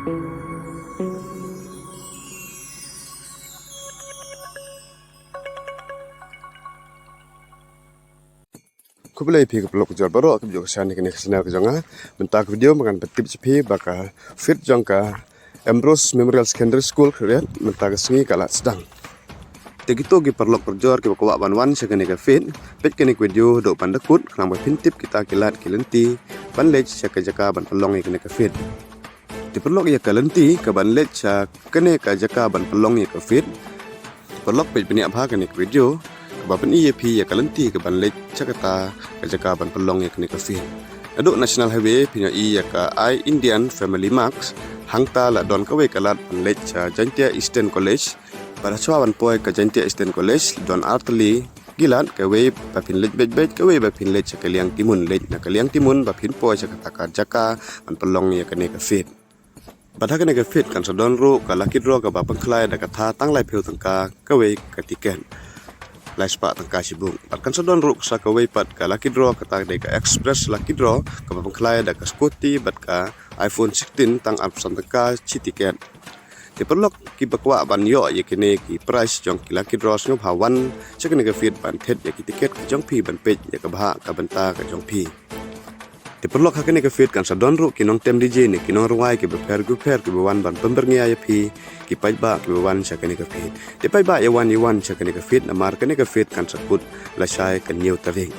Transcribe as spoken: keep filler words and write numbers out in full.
Khublei phi ki paralok jor baroh kiba ju kyrshan ïa kane ka channel ka jong nga. Mynta ka video nga ngan pyntip sha phi ba ka field jong ka Ambrose Memorial Secondary School Khliehriat mynta ka sngi ka la sdang. Te kito ki paralok parajor kiba kwah ban wan sha kane ka field, peit kane ka video haduh ban da kut khnang ba phin tip kita ki lad ki lynti ban leit sha ka jaka ban pynlong ïa kane ka field. Te paralok, ïa ka lynti ka ban leit sha kane ka jaka ban pynlong ïa ka field, paralok peit bniah bha kane ka video kaba pyni ïa phi ïa ka lynti ka ban leit sha kata ka jaka ban pynlong ïa kane ka field. Naduh National Highway phin ïohi ïa ka I Indian Family Mart, hangta la don kawei ka lad ban leit sha Jaintia Eastern College. Bad hashwa ban poi ka Jaintia Eastern College don artylli ki lad, kawei ba phin leit beit beit, kawei ba phin leit sha ka liang timun, leit na ka liang timun ba phin poi sha kata ka jaka ban pynlong ïa kane ka field. Bad ha kane ka field kan sa don ruh ka lucky draw kaba pynkhlaiñ da ka thah tang laiphew tyngka kawei ka tiket, laispah tyngka shibun. Bad kan sa don ruh sa kawei pat ka lucky draw, kata ka dei ka express lucky draw kaba pynkhlaiñ da ka scooty bad ka iPhone sixteen tang arphew san tyngka shi tiket. Te paralok kiba kwah ban ïoh ïa kine ki prize jong ki lucky draw, sngewbha wan sha kane ka field ban thied ïa ki tiket ka jong phi ban peit ïa ka bhah ka bynta ka jong phi. Te paralok, ha kane ka field kan sa don ruh ki nongtem DJ ne ki nongrwai kiba pher kiba pher kiba wan ban pynbyrngia ïa phi ki paidbah kiba wan sha kane ka field. Te paidbah, ïa wan ïa wan sha kane ka field namar kane ka field kan sa kut lashai ka hynñiew tarik.